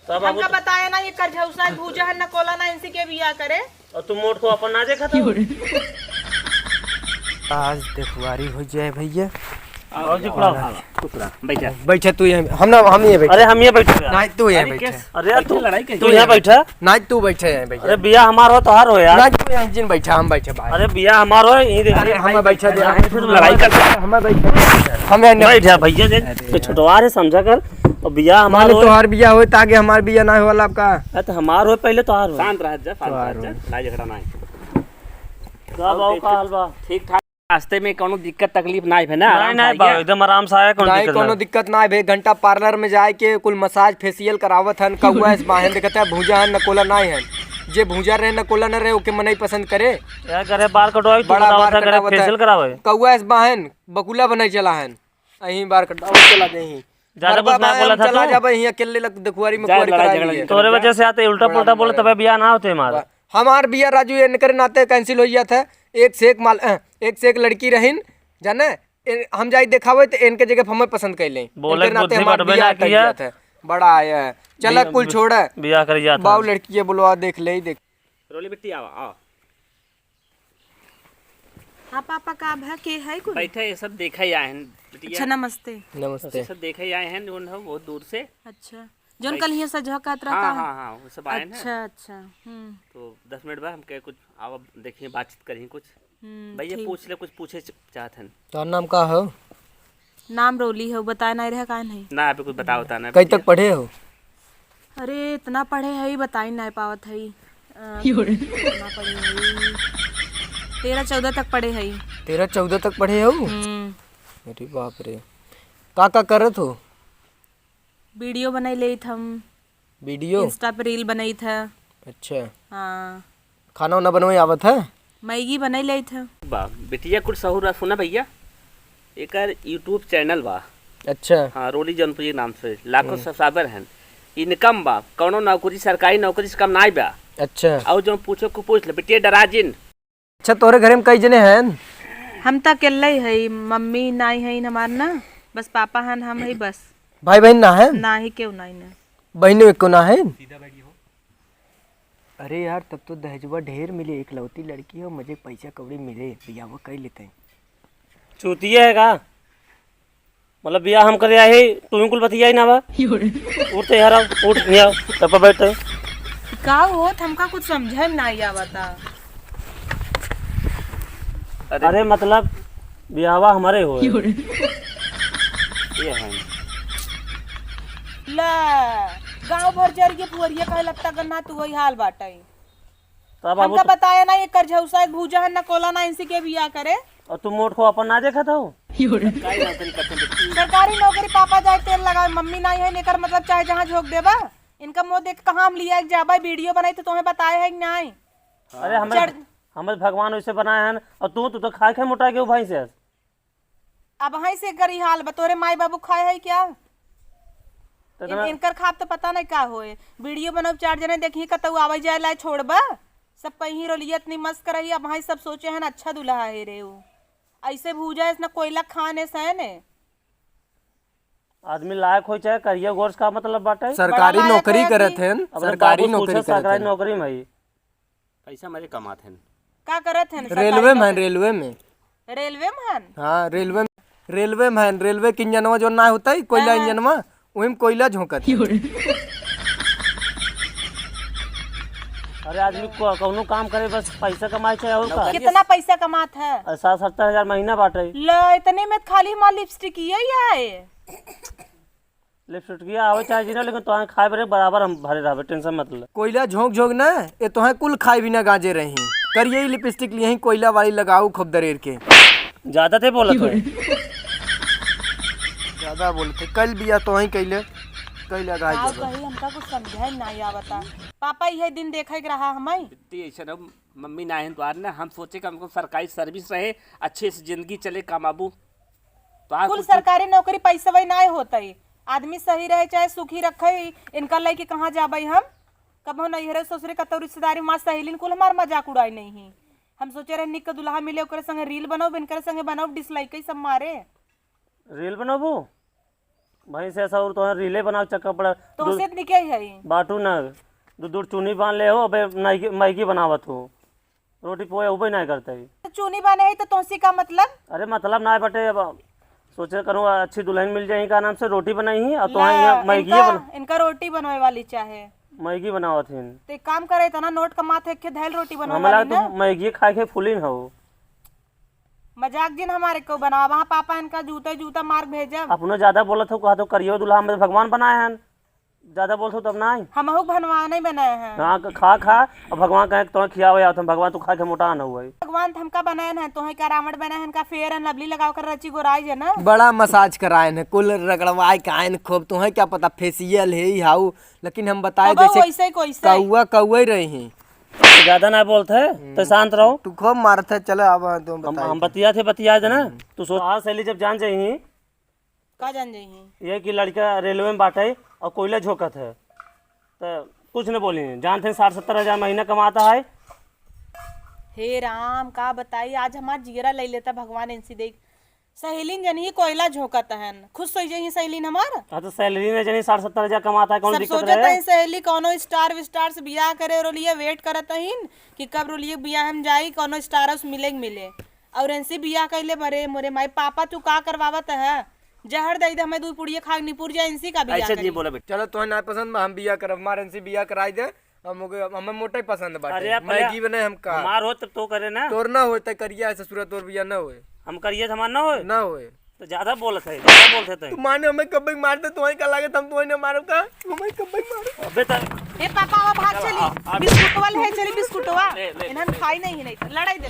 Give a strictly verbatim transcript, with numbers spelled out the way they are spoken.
तब बाबू हमका तो बताया ना, ये करझौसा है, भूजा है, नकोला ना, इनसे के बियाह करे। और तू मोट को अपन ना देखा था? आज देखुआरी हो जाए भैया। आओ जी, खुश रहो। खुश रहो, बैठा। बैठा तू यहीं, हम ना, हम यहीं बैठे। अरे, हम ये बैठे। नहीं, तू यहीं अरे, बैठे। कैस-, अरे, तू, लड़ाई कैसे तू यहाँ बैठा। नहीं, तू बैठे यहीं भैया। अरे, बियाह हमार हो, तोहार हो यार। नहीं, तू यहीं जिन बैठा, हम बैठे बाहर। अरे, बियाह हमार हो, यहीं देख। अरे, हम बैठे, अरे, फिर लड़ाई करते हैं। हम बैठे। हम यहीं बैठा भैया, देख, अरे। तो छुटवा रहे, समझा कर। और बियाह हमार माने हो। तोहार बियाह होए, त आगे हमार बियाह ना होला आपका। अरे, तो हमार हो, पहले तोहार हो। शांत रह जा, शांत तोहार रह जा, हो। लड़ाई झगड़ा ना है। का और बाबू, देख, का हाल बा? ठीक ठाक। रास्ते में कौनो दिक्कत तकलीफ ना है ना? नहीं, आराम से नहीं, आइए। बाबू, एकदम आराम से आया, कौनो नहीं, दिक्कत कौनो ना। दिक्कत ना है भाई। घंटा पार्लर में जाए के कुल मसाज, फेशियल करावत हन। कौआ इस बहान देखत है, भूजा हन, नकोला नहीं हन। जे भूजा रहे, नकोला न रहे, ओके मनई पसंद करे। यार, करे बाल कटवाई, तू बड़ा बताओ, बाल था, करे कटावत है। फेशियल करावे। कौआ इस बहान बकुला बने चला हन। अहीं बार कटावत चला दे ही। ज्यादा मरबा कुछ ना भाई, बोला हम था चला तू। जाबे, हियां अकेले लग देखुआरी ज्यादा मकुआरी लड़ाई करा झगड़ा लिए। नहीं तोरे करना। वजह से आते उल्टा बड़ा पुल्टा बोले, मामला तबे है। बियाह ना होते हमार। बा-, हमार बियाह राजू, इनकरे नाते कैंसिल हो जात है। एक से एक माल, अ, एक से एक लड़की रहिन, जाने, ए, हम जाई देखावे, तो इनके जगह हमें पसंद कर लें। बोले इनके नाते बुद्धि हमार बटबे बियाह ना कर किया। जात है। बड़ा आया है। चला, बिया-, कुल छोड़ा। बियाह कर जात है। बाऊ लड़की के बुलवा, देख ले, देख। रोली बिट्टी, आवा, आवा। हाँ पापा, का भा, के है कुल? बैठे, ये सब देखे आए हैं बिटिया। अच्छा, नमस्ते। नमस्ते। ये सब देखे आए हैं, जोन हो बहुत दूर से। अच्छा, जोन बैठ- कल हियाँ सजवा कहत रहा हाँ, का? हाँ, हाँ, वो सब आए हैं। अच्छा, अच्छा, हम्म। तो दस मिनट बाद हम कहे कुछ, आवा देखिए, बातचीत करिए कुछ। हम्म, भैया, ठीक। पूछ ले, कुछ पूछे च-, चाहत हन। तोहर नाम का हो? नाम रोली हो, बताए नाई रहे काहे नहीं? ना, अभी कुछ बताओ, बताना है कई तक भैया। पढ़े हो? अरे, इतना पढ़े हई, बताई नाई पावत हई। अ, यो रे। कितना पढ़े हई? तेरह चौदह तक पढ़े हई। तेरह चौदह तक पढ़े हो? हम्म। अरे बाप रे, का का करत हो? वीडियो बनाई लेत हम। वीडियो? Insta पे reel बनाई था। अच्छा। हाँ। खाना वाना बनवाई आवत है? मैगी बनाई लेत है। बा, बिटिया कुल सहूर बा, सुना भैया, एकर YouTube channel बा। अच्छा। हाँ, रोली जौनपुरी नाम से, लाखों हम्म। Subscriber हैं। Income बा, कौनो नौकरी, सरकारी नौकरी से कम नाई बा। अच्छा। और जो पूछो को पूछ ले, बिटिया डरा जिन। अच्छा, तोहरे घरे में कई जने हैं? हम त अकेले ही हई, मम्मी नाई हईन हमार ना, बस पापा हन, हम हई बस। भाई बहिन ना है? नाही, केहू नाही ना। बहिनो एको ना है? अरे यार, तब तो दहेजवा ढेर मिले, इकलौती लड़की हो, मजे पैसा कौड़ी मिले, बियाहवा कर लेते हैं। चूतिया है का? मतलब बियाह हम करे आए, तू ही कुल बतियाई ना बा। उठ तो यार, उठ, यहाँ, तब पर बैठ। का होत, हमका कुछ समझे में नाई आवता। अरे। अरे मतलब, बियाहवा हमारे हो। ये है। ला, गाँव भर जर के पुअरिया कहे लत्ता गन्ना, तू वही हाल बाटे। तब अब हमका तो बताया ना, ये करझौसा एक भूजा है, ना कोला ना इनसे के बियाह करे। और तू मोट को अपन ना देखत हो? सरकारी नौकरी करते हैं बच्ची। सरकारी नौकरी, पापा जाए तेल लगावे, मम्मी नाई है, एकर मतलब चाहे जहाँ झोंक देबा। इनका मुँह देख कहाँ हम लिया के जाबा, वीडियो बनाई तो तुम्हें बताए है कि नाई? अरे हमें, चढ़- हमें भगवान वैसे बनाए हैं, और तू, तू तो खाए खाए मोटा गयो भाई से। अब हई से करी हाल बा, तोरे माई बाबू खाए है क्या? तो इन-, इतना इनकर खाब तो पता नहीं का होए। वीडियो बनब, चार जने देखी, कतऊ आवे जाए लाए छोड़बा। सब कहीं रोलिया इतनी मस्त करही, अब हई सब सोचे हैं अच्छा दुल्हा है रे ऊ। ऐसे भूजा है, इसने कोयला खाने से है ने। आदमी लायक हो चाहे करिया, गोर से का मतलब बाटे? सरकारी बड़ा लायक नौकरी है करत कि हैं, अब सरकारी बाबू नौकरी पूछे, करत सरकारी हैं। नौकरी में ही। पैसा मजे कमात हन। का करत हन? रेलवे में हन, रेलवे में। रेलवे में हन? हाँ, रेलवे में, रेलवे में हन, रेलवे के इंजनवा जो ना होता है, कोइला हाँ, हाँ। इंजनवा, वही में कोइला झोंकत है। अरे आदमी को, कौनो काम करे, बस पैसा कमाए चाहे और का? कितना पैसा कमात है? अरे साठ सत्तर हजार महीना बाटे। ला, इतने में खाली हमार लिपस्टिक ये ही आए। लिपस्टिकिया आवे चाहे जीना, लेकिन तोहार खाए बरे बराबर हम भरे रहबे, tension मत ले। कोइला झोंक झोंक ना, ये तोहार कुल खाए बिना गांजे रही। करिए लिपस्टिक लिए ही कोइला वाली लगाऊ खूब दरेर के। ज्यादा ते बोलत है। ज्यादा बोलत है। कल बिया तोही कैले, कैले गाय आओ जब। कही हमका कुछ समझाए ना आवता। पापा यह दिन देखे के रहा हमें। दीदी, ऐसे ना, मम्मी ना है द्वार ना, हम सोचे कम से कम सरकारी service रहे, अच्छे से जिंदगी चले, कमाबू। तो आज कुल कुछ सरकारी नौकरी पैसवे नाय होतई। आदमी सही रहे चाहे सुखी रखे, इनका लइके कहाँ जाबई हम? कबहु नैहरे ससुरे कतौ रिश्तेदारी मा सहेलिन कुल हमार मजाक उड़ाई नहीं ही। हम सोचे रहे निक दुल्हा मिले ओकरे संगे reel बनौब, इनकरे संगे बनौब, dislike ही सब मारे। Reel बनौबू? भैंस ऐसा और तो रीले बनावे चक्कर पड़ा। तो दू-, से इतनी क्या है? बाटू ना, दू दू चुनी बांध ले हो, अबे मैगी, मैगी बनावत हो, रोटी पोहे उबे नहीं करते ही। तो चुनी बने है तो तोसी का मतलब? अरे मतलब ना बटे, अब सोचे करूँ अच्छी दुल्हन मिल जाए, का नाम से रोटी बनाई ही, और तो ला, यहाँ मैगी इनका, बना इनका रोटी बनवे वाली चाहे। मैगी बनावत हिन। तो एक काम करे, इतना नोट कमात है, खे धैल रोटी बनवे हमरा वाली तू ना। मैगी खाए के फूलिन हो। मजाक जिन हमारे को बनावा, वहाँ पापा इनका जूता जूता मार भेजब। अपनो ज्यादा बोलत हो, कहा तो करियो दुल्हा में भगवान बनाए हैं, ज्यादा बोलत हो तब ना आई। हमहू भगवान ही बनाए हैं। हाँ, खा खा, अब भगवान कहे तो खियावे आवत हम, भगवान तो खा के मोटा ना हुआ। भगवान तो हमका बनाए हैं, तोहे का रावण बनाए हैं, का फेयर एंड लवली लगाव कर रची गोराई जे ना। बड़ा मसाज कराए हैं, कुल रगड़वाए के आए हैं खूब, तोहे क्या पता फेशियल है ही हाउ, लेकिन हम बताए अब जैसे वैसे कोई से। कौआ कौआ ही रही हैं। ज्यादा ना बोलत है, तो शांत रहो। तू खूब मारत है, चलो अब तुम हम, बताइए। हम बतिया थे, बतिया देना। तू सोच, हाँ, सहेली जब जान जाई ही। का जान जाई ही? ये कि लड़का रेलवे में बाटे और कोयला झोंकत है, तो कुछ न बोली। जानते हैं, साठ सत्तर हजार महीना कमाता है। हे राम, का बताई, आज हमार जियरा ले लेता भगवान इनसी देख। सहेलिन जनी कोयला झोंकत हन, खुश हो जाई सहेलिन हमार। हाँ, तो सैलरी में जनी साठ सत्तर हजार कमाता है, कौन सब दिक्कत सोचत रहे? हैं सहेली कौनो स्टार विस्टार से बियाह करे, रोलिए वेट करत हन कि कब रोलिए बियाह हम जाई, कौनो स्टार से मिले के मिले। और इनसे बियाह कैले बरे मोरे माई पापा, तू का करवावत है? जहर दे दे हमें, दूध पुड़िया खा के निपुर जाए, इनसे का बियाह ऐसे करी? नहीं बोला बेटा। चलो, तोहे ना पसंद बा, हम बियाह करब, हमारे इनसे बियाह कराई दे। हम ओके, हमें मोटा ही पसंद बाटे। अरे, अब पहले मैगी बने हम का। हमार होत तब तो करे ना। तोर ना होत, करिया है ससुरा, तोर बिया ना होए। हम करिया, हमार ना होए। ना होए। तो ज्यादा बोलत है, ज्यादा बोलत है तू। तू माने हमें कब्बे मारते, तोहे का लागत हम तोहे ना मारब का? तू हमें कब्बे मारो। अबे तो ए पापा, वो भाग चली। आ, आ, बिस्कुटवा ले चली, बिस्कुटवा। ले, ले, इन्हन ले। खाई नहीं, नहीं तो लड़ाई दे।